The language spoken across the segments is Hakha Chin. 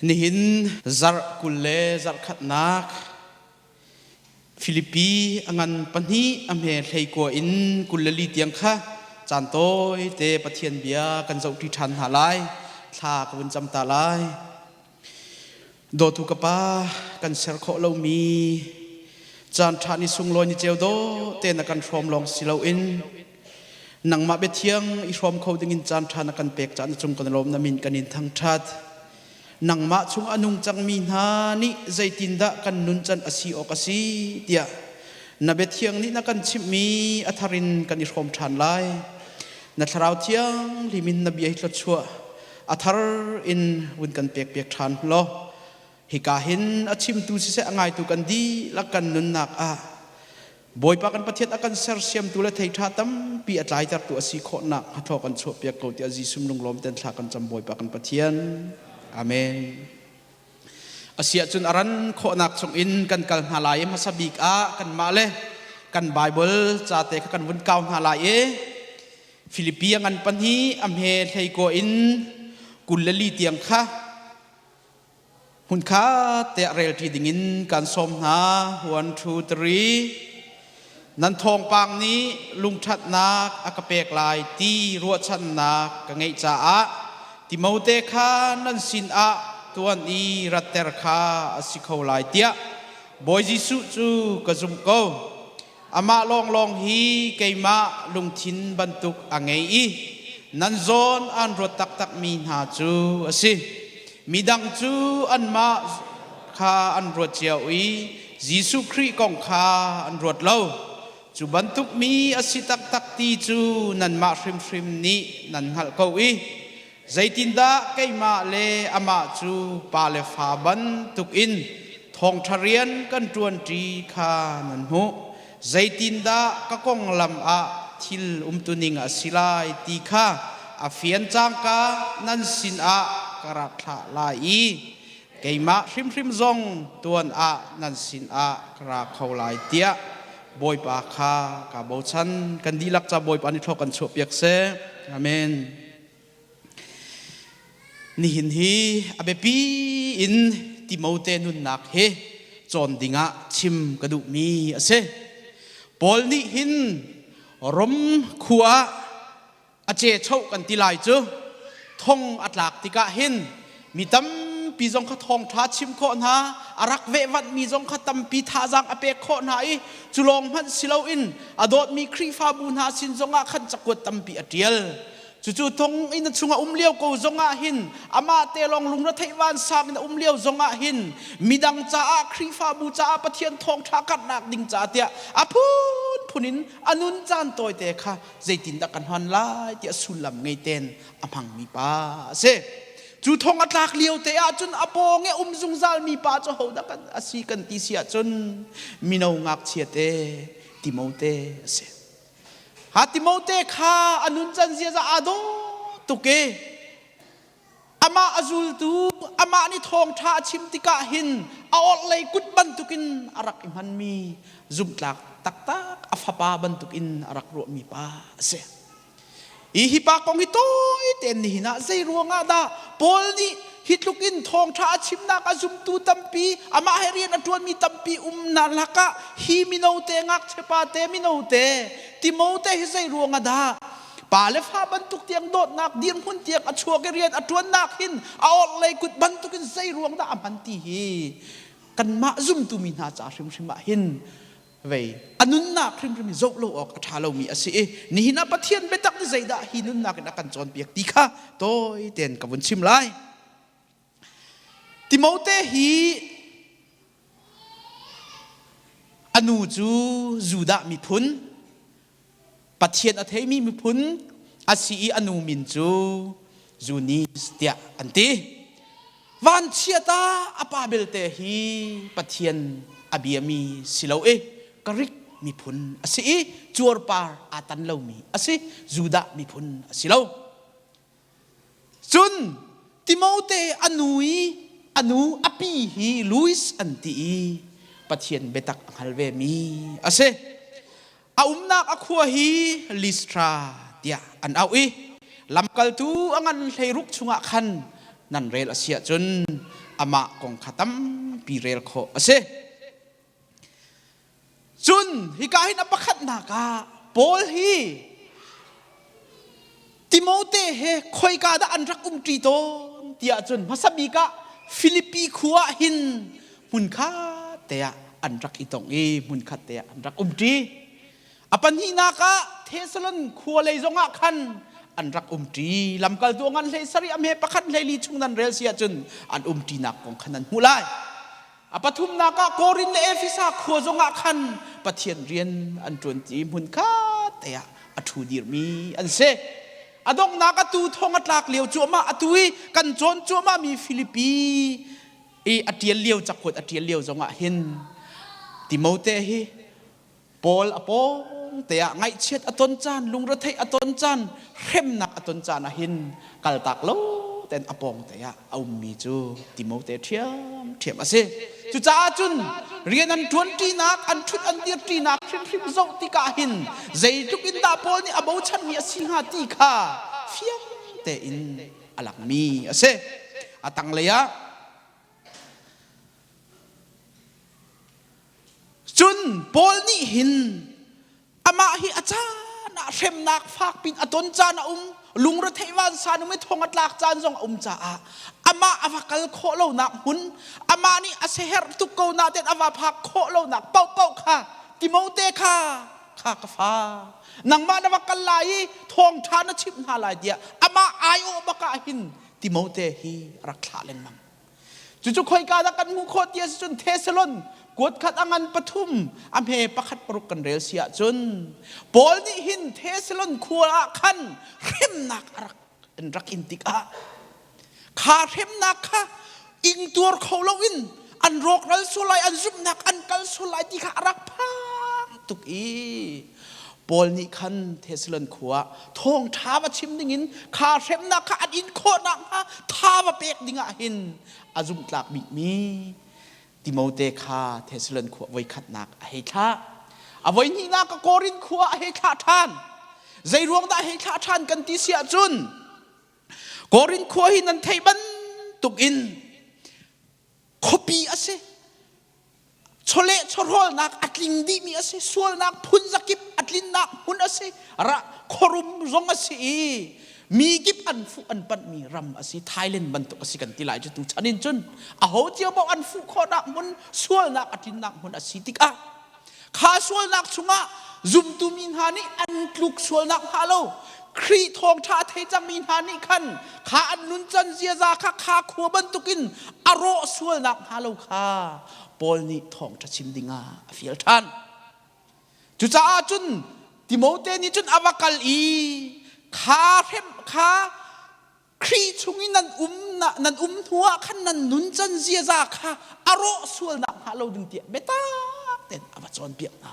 Nihin zarh 20 le zarh khatnak Filipi a ngan pahnih a hme 19 in 24 tiang kha caan tawi te Pathian bia kan zohṭi ṭhan hna lai. Thla ka vun cam ta lai. Dawtu ka pa, kan ser khawh lomi caan ṭha ni sunglawi ni ceu dawh te na kan hrawm lawng si loin nangmah biathiang i hrawm kho dingin caan ṭha na kan pek caah na cung kan lawm na min kan in thangṭhat. Nangmah chung a nung cangmi hna nih zeitindah kan nuncan a si awk a si tiah na biathiang nih na kan chimhmi a thar in kan i hrawm ṭhan lai. Na thlarau thianghlim in na bia hi thluachuah a thar in vun kan pekpiak ṭhan law hika hin a chimtu siseh a ngaitu kan dihlak kan nunnak ah Bawipa kan Pathian a kan sersiamtu le thei ṭha tampi a tlaitertu a si khawhnak hnga kan chuahpiak ko tiah Jesuh lunglawm ten thla kan cam Bawipa kan Pathian. Amen. Asiahcun a ran khawhnak chungin kan kal hna lai i hmasa bik ah kanmah le kan Bible ca te kha kan vun kau hna lai i Filipi a ngan pahnih a hme 19 in 24 tiang kha Hmunkhat te ah relṭi dingin kan sawm hna. One, two, three. Nan thawngpang nih lungṭhatnak a ka pek lai ti ruahchannak ka ngeih caah Timote kha nan sinah tuan i ratter kha a si kho lai tiah Bawi Jesuh cu ka zumh ko. Amah lawnglawng hi keimah lungthin bantuk a ngei i nan zawn aan ruat taktakmi hna cu a si. Midang cu anmah kha an ruat cio i Jesuh Khrih kong kha an ruat lo. Cu bantuk mi a si taktak ti cu nanmah hrimhrim nih nan hngalh ko i zeitindah keimah le amah cu pa le fa bantukin thawngṭha rian kan ṭuanṭi kha nan hmuh. Zeitindah ka konglam ah thil umtuning a si lai ti kha a fian cangka nan sinah ka rak thlah lai i keimah hrimhrim zong tuan ah nan sinah ka ra kho lai tiah Bawipa kha kaa bochan. Kan dihlak ca Bawipa nih thlawk kan chuahpiak seh. Amen. Nihin hi a biapi in Timote nunnak hi cawn dingah chim ka duhmi a si. Paul nih hin Rom khua ah a cechoh kan ti lai cu thong a tlak tikah hin mi tampi zong kha thawngṭha chim khawh hna a rak vehvanhmi zong kha tampi thazaang a pek khawh hna i cu lawng hmanh si loin a dawtmi Khrihfabu hna sin zongah khan cakuat tampi a ṭial. Cucu thong in a chungah um lio ko zongah hin amah te lawng lungretheih vansang in a um lio zongah hin midang caah Khrihfabu caah Pathian thawngṭha karhnak ding caah tiah a phunphun in a nun caan tawite kha zeitindah kan hman lai tiah sullam ngei ten a hmangmi pa a si. Cu thong a tlak lio te ahcun a pawng i um zungzal mi pa cu hodah kan a si kan ti si ahcun mino ngakchia te Timote a si. Ha Timote kha a nuncan ziaza aa dawh tuk i amah a zultu amah nih thawngṭha a chim tikah hin a orhlei kut bantukin a rak i hmanmi zumhtlak taktak a fapa bantukin a rak ruahmi pa a si. Hi hi pa kong hi tawi tein nihin ah zei ruangah dah Paul nih hi tluk in thawngṭha a chimnak a zumtu tampi amah he rian a ṭuanmi tampi umnak lakah hi mino te ngakchia pa te mino te Timote hi zei ruangah dah pa le fa bantuk tiang dawtnak dirhmun tiang a chuak i rian a ṭuannak hin a orhlei kut bantukin zei ruang dah a hman ti hi kanmah zumtu mi hna ca hrimhrim ah hin vei a nunnak hrimhrim hi zoh lo awk a ṭha lomi a si i nihin ah Pathian biatak nih zeidah hi nunnak in a kan cawnpiak ti kha tawi tein ka vun chim lai. Timote hi a nu cu Judah miphun Pathian a theimi miphun a si i a nu min cu Zunis tiah an ti. Vanchiat ah a pa belte hi Pathian a biami si lo i Greek miphun a si i cuarpar aa tan lomi a si Judah miphun a si lo. Cun Timote a nu i a nu a pi hi Louis an ti i Pathian biatak a hngal vemi a si. A umnak a khua hi Listra tiah an auh i lamkaltu a ngan 16 chungah khan nan rel a si ahcun amah kong kha tampi rel khawh a si. Cun hika hin a pakhatnak ah Paul hi Timote he khoika dah an rak umṭi tawn tiah cun hmasa bik ah Filipi khua ah hin hmunkhat te ah an rak i tong i hmunkhat te ah an rak umṭi. A pahnihnak ah Thesalon khua lei zongah khan an rak umṭi. Lamkaltu ngan hlei sarih a hme pakhat hlei li chung nan rel si ahcun an umṭinak kong khan nan hmuh lai. A pathumnak ah Korin le Efesa khua zongah khan Pathian rian an ṭuan ti hmun khat te ah a ṭhu dirmi an si. A donghnak atu thong a tlak lio cuahmah atu i kan cawn cuahmahmi Filipi i a ṭial lio cakuat a ṭial lio zongah hin Timote hi Paul a pawng te ah ngaihchiat a ton caan, lungretheih a ton caan, hremnak a ton caan ah hin kaltak lo tein a pawng te ah a ummi cu Timote ṭhiamṭhiam a si. Cucaah cun rian an ṭuanṭinak, an ṭhut an dirṭinak hrimhrim zoh tikah hin zeitluk in dah Paul nih a bochanmi a si hnga ti kha fiang tein a langmi a si. A tanglei ah Cun Paul nih hin amah hi a caan ah hremnak fak pin a ton caan a um, lungretheih vansan um i thong a tlak caan zong a um caah amah a va kal khawh lonak hmun, amah nih a siaherh tuk ko nain a va phak khawh lonak paohpaoh kha Timote kha kha ka fa nangmah na va kal lai i thawngṭha na chimh hna lai tiah amah aiawh bak ah hin Timote hi a rak thlah lengmang. Cucu khoika dah kan hmuh khawh ti a si cun Thesalon kuat khat a ngan pathum a hme pakhat paruk kan rel si ahcun Paul nih hin Thesalon khua ah khan hremnak a rak an rak in tikah kha hremnak kha ingtuar kho loin an rawkral sual lai an zumhnak an kal sual lai ti kha a rak phang tuk i Paul nih khan Thesalon khua thawngṭha va chim dingin kha hremnak kha an in khawh nakhnga tha va pek dingah hin a zumhtlak bikmi Timote kha Thesalon khua voikhatnak a hei thlah. A voihnihnak a Korin khua a hei thlah ṭhan. Zei ruang dah a hei thlah ṭhan kan ti si ahcun Korin khua hi nan theih bantukin khuapi a si. Chawleh chawhrawlnak a tling dihmi a si. Sualnak phun zakip a tlinnak hmun a si. Ra khuarum zong a si i mi kip an fuh an panhmi ram a si. Thailand bantuk a si kan ti lai cu tu chan in cun aho cio paoh an fuh khawhnak hmun sualnak a tlinnak hmun a si tikah kha sualnak chungah zumtu mi hna nih an tluk sualnak hnga lo Khrih thawngṭha a thei cangmi hna nih khan kha an nuncan ziaza kha kha khua bantukin a rawh sualnak hnga lo kha Paul nih thawngṭha chim dingah a fial ṭhan. Cucaah cun Timote nih cun a va kal i kha hrem kha Khrih chung i nan um nan um hnuah khan nan nuncan ziaza kha a rawh sualnak hnga lo ding tiah biatak tein a va cawnpiak hna.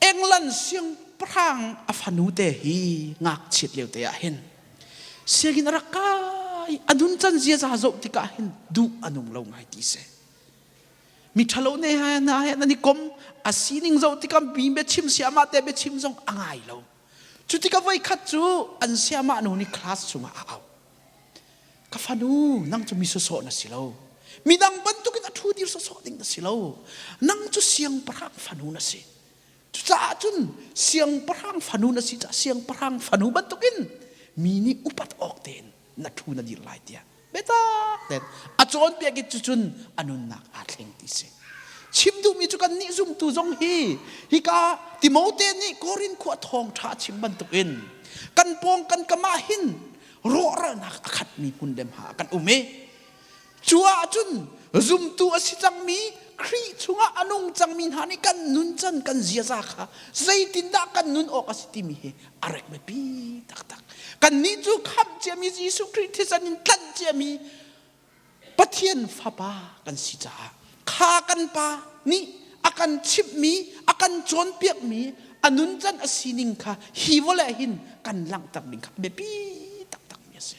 England siangpahrang a fanu te hi ngakchiat lio te ah hin sianginn a rak kai a nuncan ziaza zoh tikah hin duh a nung lo ngai ti si. Mi ṭhalo ne he hna he nan i kom a sining zoh tikah mi biachim siamah te biachim zong a ngai lo. Cu tikah voikhat cu an sayamah nu nih class chungah a auh. Ka fanu, nang cu mi sawsawh na si lo. Midang bantukin a ṭhu dir sawsawh ding na si lo. Nang cu siangpahrang fanu na si. Cucaah cun siangpahrang fanu na si caah siangpahrang fanu bantukin mi nih upat awk tein na ṭhu na dir lai tiah biatak tein a cawnpiak i cucun a nunnak aa thleng ti si. Chim duhmi cu kannih zumtu zong hi hika Timote nih Korin khua thawngṭha a chim bantukin kan pawng kan kam ah hin rawhralnak a khatmi hmun lem ha kan um i cu ahcun zumtu a si cangmi Khrih chungah a nung cangmi hna nih kan nuncan kan ziaza kha zeitindah kan nun awk a si timi hi a rek biapi taktak. Kannih cu khamh ciami Jesuh Khrih thisen in tlanh ciami Pathian fapa kan si caah kha kan pa nih a kan chimhmi a kan cawnpiakmi a nuncan a sining kha hi vawlei hin kan langhter ding kha biapi taktakmi a si.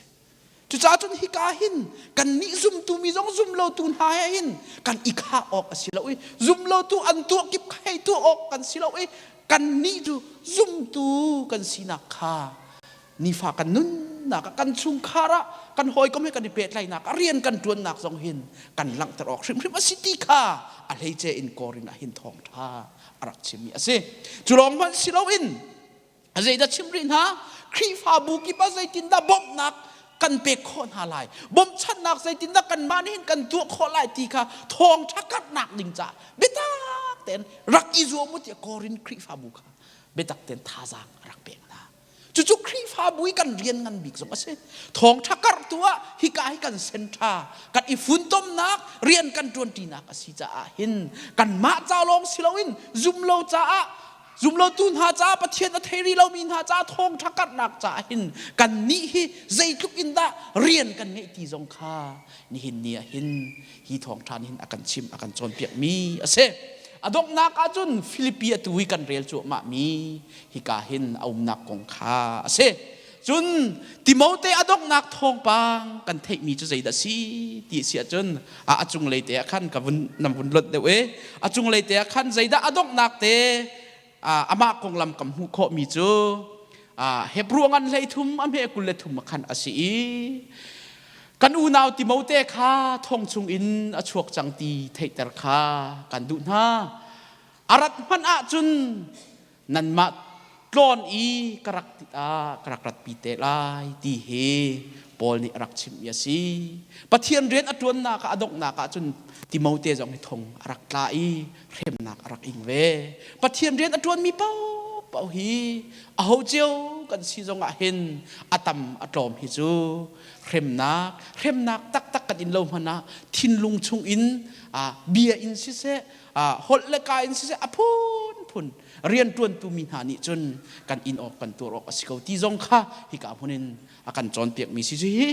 Cucaah cun hika hin kannih zumtu mi zong zumlotu hna he hin kan i khah awk a si lo i zumlotu an tuah kip kha hei tuah awk kan si lo i kannih cu zumtu kan sinak kha nifa kan nun nunnak ah, kan chungkhar ah, kan hawikom he kan i pehtlaihnak ah, rian kan ṭuannak zong hin kan langhter awk hrimhrim a si ti kha a hleice in Korin ah hin thawngṭha a rak chimmi a si. Cu lawng hmanh si loin zeidah chim rih hna? Khrihfabu kip ah zeitindah bawmhnak kan pek khawh hna lai? Bawmhchanhnak zeitindah kanmah nih hin kan tuah khawh lai ti kha thawngṭha karhnak ding caah biatak tein rak i zuam u tiah Korin Khrihfabu kha biatak tein thazaang a rak pek hna. Cucu Khrihfabu i kan rian ngan bik zong a si. Thawngṭha karhtu ah hika hi kan senṭha, kan i funtomnak, rian kan ṭuanṭinak a si caah hin kanmah ca lawng si loin zumlo caah zumlotu hna caah Pathian a thei rih lomi hna caah thawngṭha karhnak caah hin kannih hi zeitluk in dah rian kan ngeih ti zong kha nihin ni ah hin hi thawngṭha nih hin a kan chimh a kan cawnpiakmi a si. A donghnak ahcun Filipi atu i kan rel cuahmahmi hika hin a umnak kong kha a si. Cun Timote a donghnak thawngpang kan theihmi cu zeidah si ti si ahcun a cunglei te ah khan ka vun nam vun lonh deuh i a cunglei te ah khan zeidah a donghnak te amah konglam kan hmuh khawhmi cu Hebru ngan 13 a hme 23 ah khan a si i kan unau Timote kha thong chung in a chuak cang ti theihter kha kan duh hna. A rat hmanh ahcun nanmah tlawn i ka rak ah ka rak ratpi te lai ti hi Paul nih a rak chimmi a si. Pathian rian a ṭuannak ah a donghnak ah cun Timote zong hi thong a rak tla i hremnak a rak ing ve. Pathian rian a ṭuanmi paohpaoh hi aho cio kan si zongah hin a tam a tlawm hi cu hremnak hremnak taktak kan in lo hmanh ah thinlung chung in bia in siseh holh le ka in siseh a phunphun rianṭuantu mi hna nih cun kan in awk kan tuar awk a si ko ti zong kha hika hmun in a kan cawnpiakmi si cu hi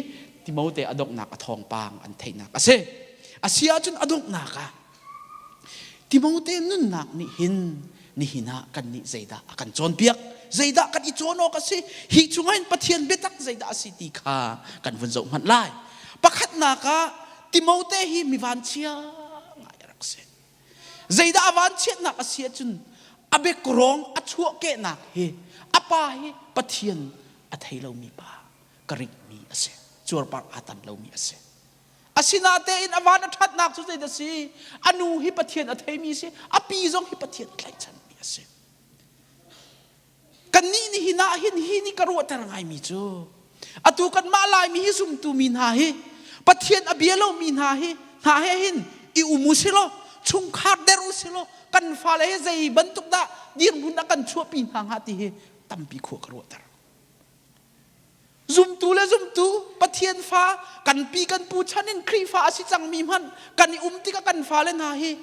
Timote a donghnak a thawngpang an theihnak a si. A si ahcun a donghnak ah Timote nunnak nih hin nihin ah kannih zeidah a kan cawnpiak zeidah kan i cawn awk a si hi chungah hin Pathian biatak zeidah a si ti kha kan vun zoh hmanh lai. Pakhatnak ah Timote hi mi vanchia ngai a rak si. Zeidah a vanchiatnak a si ahcun a biakrawng a chuahkehnak hi a pa hi Pathian a thei lomi pa ka ringmi a si. Cuarpar aa tan lomi a si. Asinatein a van a ṭhatnak cu zeidah a si? A nu hi Pathian a theimi a si. A pi zong hi Pathian a tlaihchanmi a si. Kannih nihin ah hin hi nih ka ruahter ngaimi cu atu kanmah Laimi hi zumtu mi hna hi Pathian a bia lomi hna hi hna he hin i um u silaw chungkhar der u silaw kan fale hi zei bantuk dah dirhmun a kan chuahpi hna hnga ti hi tampi khua ka ruahter. Zumtu le zumtu Pathian fa kan pi kan pu chan in Khrihfa a si cangmi hmanh kan i um tikah kan fale hna hi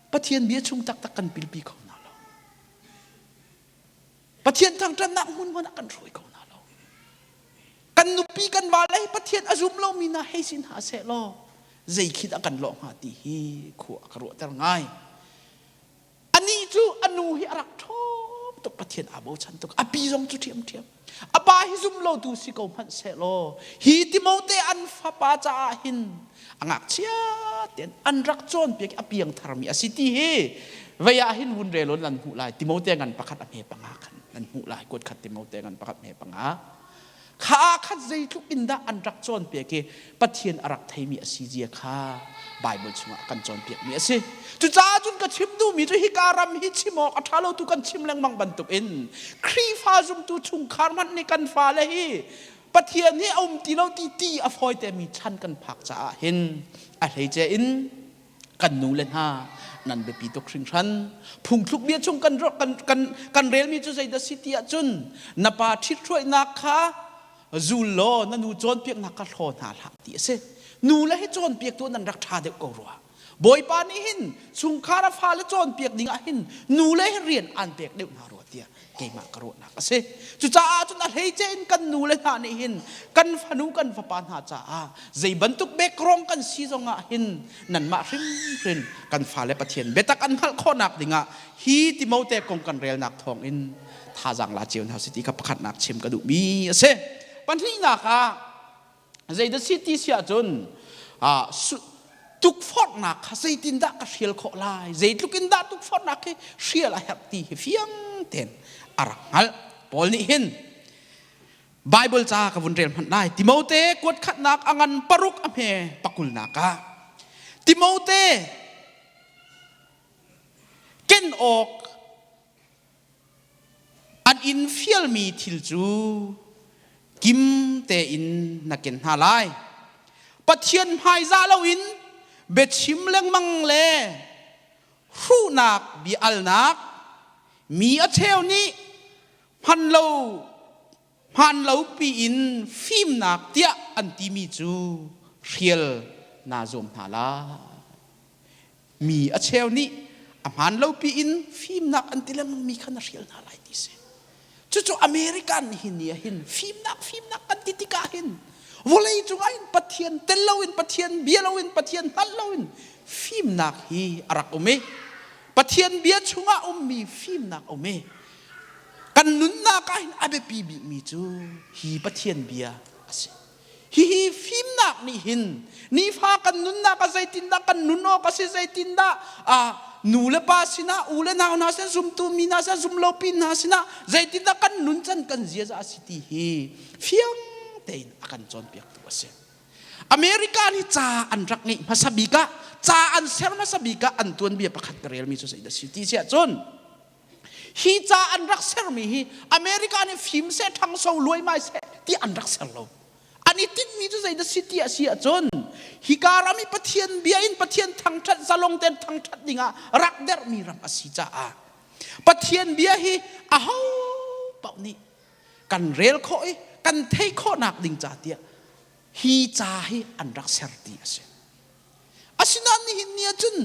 Pathian bia chung taktak kan pilpi kho hna lo. Pathian thangṭhatnak hmun hmanh ah kan hruai kho hna lo. Kan nupi kan vale hi Pathian a zum lomi hna hei si hna seh law zei khi dah kan lawh hnga ti hi khua a ka ruahter ngai. Anih cu a nu hi a rak ṭhawm tuk Pathian aa bochan tuk. A pi zong cu ṭhiamṭhiam. A pa hi zum lotu si ko hmanh sehlaw hi Timote an fapa caah hin a ngakchia tein an rak cawnpiak i a piangtharmi a si ti hi vei ah hin vun rel nan hmuh lai Timote ngan pakhat a hme panga khan nan hmuh lai kuat khat Timote ngan pakhat hme panga kha khat zeitluk in dah an rak cawnpiak i Pathian a rak theimi a si zia kha Bible chungah kan cawnpiakmi a si. Cucaah cun ka chim duhmi cu hika ram hi chim awk a ṭha lo tu kan chim lengmang bantukin Khrihfa zumtu chungkhar hmanh nih kan fale hi Pathian hi a um ti lo ti ti a fawi temi chan kan phak caah hin a hleice in kan nu le hna nan biapi tuk hringhran phungthluk bia chung kan kan kan kan relmi cu zeidah si ti ahcun na pa ṭhithruainak kha zul law na nu cawnpiaknak kha hlaw hna hlah ti a si nu le hi cawnpiaktu nan rak ṭha deuh ko rua Bawipa nih hin chungkhar a fale cawnpiak ding ah hin nu le hi rian an pek deuh hna rua tiah keimah ka ruahnak a si. Cucaah cun a hleice in kan nu le hna nih hin kan fanu kan fapa hna caah zei bantuk background kan si zongah hin nanmah hrimhrim kan fale Pathian biatak an hngalh khawhnak dingah hi Timote kong kan relnak thawngin thazaang la cio hna si ti kha pakhatnak chim ka duhmi a si. Pahnihnak ah zeidah si ti si ahcun tukforhnak kha zeitindah ka hrial khawh lai zeitluk in dah tukforhnak hi hrial a herh ti hi fiang tein a rak hngalh Paul nih hin. Bible ca ka vun rel hmanh lai. Timote kuat khatnak a ngan paruk a hme pakulnak ah Timote ken awk an in fialmi thil cu kim tein na ken hna lai. Pathian hmaizah loin biachim lengmang le hruhnak bia alnak mi a cheu nih hman lo hmaan lo piin fimnak tiah an timi cu hrial naa zuam hna lai. Mi a cheu nih a hmaan lo piin fimnak an ti lengmangmi kha na hrial hna lai ti si. Cucu American hin ni ah hin fimnak fimnak kan ti tikah hin vawlei cungah hin Pathian tel loin Pathian bia loin Pathian hngalh loin fimnak hi a rak um i Pathian bia chungah ummi fimnak a um i kan nunnak ah hin a biapi bikmi cu hi Pathian bia a si. Hihi fimnak nih hin nifa kan nunnak ah zeitindah kan nun awk a si, zeitindah nu le pa sinah, u le nau hna sinah, zumtu mi hna sinah, zumlopi hna sinah zeitindah kan nun can kan ziaza a si ti hi fiang tein a kan cawnpiaktu a si. America nih ca an rak ngeih hmasa bik ah, ca an ser hmasa bik ah an tuanbia pakhat ka relmi cu zeidah a si ti si ahcun Hi ca an rak sermi hi America nih fim seh ṭhangso luaimai seh ti an rak ser lo. An i tinhmi cu zeidah si ti a si ahcun hika ram i Pathian bia in Pathian thangṭhat zalong tein thangṭhat dingah rak derhmi ram a si caah Pathian bia hi aho paoh nih kan rel khawh i kan theih khawhnak ding ca tiah hi ca hi an rak ser ti a si. Asinain nihin ni ahcun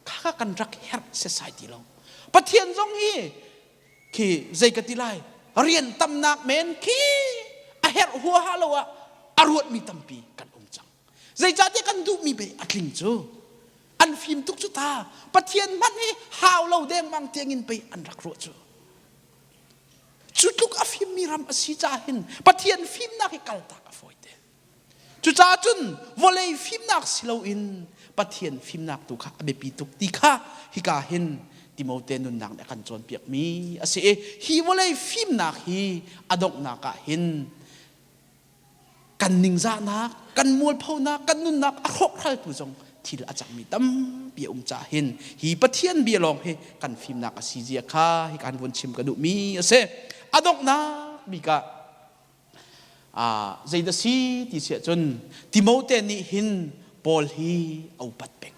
khakha kan rak herh setsai ti lo. Pathian zong hi khi zei ka ti lai rian tamnak men khi a herh huaha lo ah a ruatmi tampi kan um cang. Zeicahtiah kan duhmi bei a tling cu an fim tuk cu ta Pathian hmanh hi hau lo dengmang tiangin pei an rak ruah cu. Cu tluk a fimmi ram a si caah hin Pathian fimnak hi kaltak a fawi te. Cucaah cun vawlei fimnak si loin Pathian fimnak tu kha a biapi tuk ti kha hika hin Timote nunnak nih a kan cawnpiakmi a si i hi vawlei fimnak hi a donghnak ah hin kan ningzahnak, kan mualphonak, kan nunnak a hrawkhraltu zong thil a cangmi tampi a um caah hin hi Pathian bia lawng hi kan fimnak a si zia kha hi kan vun chim ka duhmi a si. A donghnak bik ah Zeidah si ti si ahcun Timote nih hin Paul hi a upat peng.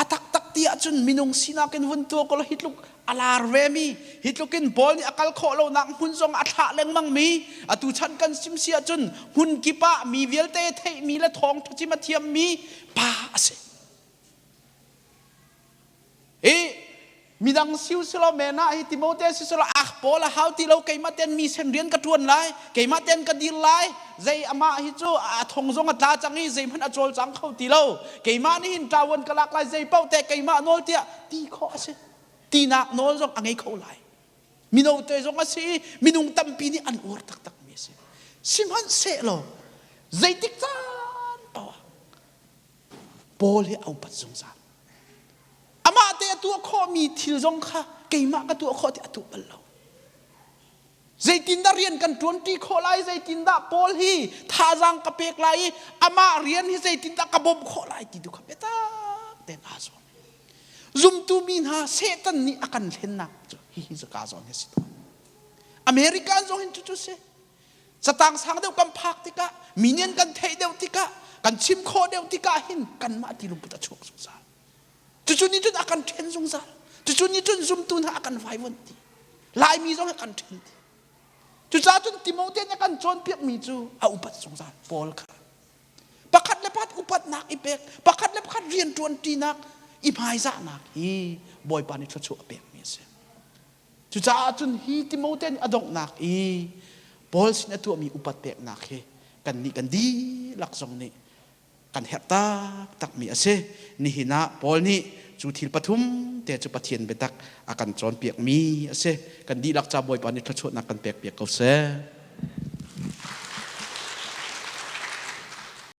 A taktak ti ahcun minung sinak in vun tuah ko hi tluk a lar ve mi, hi tluk in Paul nih a kal khawh lonak hmun zong a thlah lengmang mi, atu chan kan sim si ahcun hmun kip ah mi vialte theihmi le thawngṭha chim a thiammi pa a si. I midang siu silo men ah hi Timote si silo ah Paul a hau ti lo keimah ten mi sen rian ka tuan lai keimah ten ka dir lai zei amah hi cu a thong zong a tla cang i zeihmanh a cawlcang kho ti lo keimah nih hin ṭawan ka lak lai zei paoh te keimah nawl tiah ti khawh a si tinak nawl zong a ngei kho lai mino te zong a si i minung tampi nih an uar taktak mi a si sihmanhsehlaw zeitik caan paoh ah Paul hi a upat zungzal. Amah te a tuah khawhmi thil zong kha keimah ka tuah khawh ti a tuah bal lo. Zeitindah rian kan ṭuanṭi khawh lai, zeitindah Paul hi thazaang ka pek lai i amah rian hi zeitindah ka bawmh khawh lai ti tu kha biatak tein aa zuam. Zumtu mi hna Satan nih a kan hlennak cu hihi zaka zawn hi a si tawn. American zong hin cucu si. Catang sang deuh kan phak tikah, mi nih an kan theih deuh tikah, kan chim khawh deuh tikah hin kanmah ti lungput a chuak zungzal. Cucu nih cun a kan ṭhen zungzal. Cucu nih cun zumtu hna a kan vaivuanh ti. Laimi zong a kan ṭhen ti. Cucaah cun Timote nih a kan cawnpiakmi cu a upat zungzal Paul kha. Pakhat le pakhat upatnak i pek, pakhat le pakhat rianṭuanṭinak i hmaizahnak hi Bawipa nih thluachuah a pekmi a si. Cucaah cun hi Timote nih a donghnak i Paul sin a tuahmi upat peknak hi kannih kan dihlak zong nih kan herh taktakmi a si. Nihin ah Paul nih cu thil pathum te cu Pathian biatak a kan cawnpiakmi a si. Kan dihlak ca Bawipa nih thluachuahnak kan pekpiak ko seh.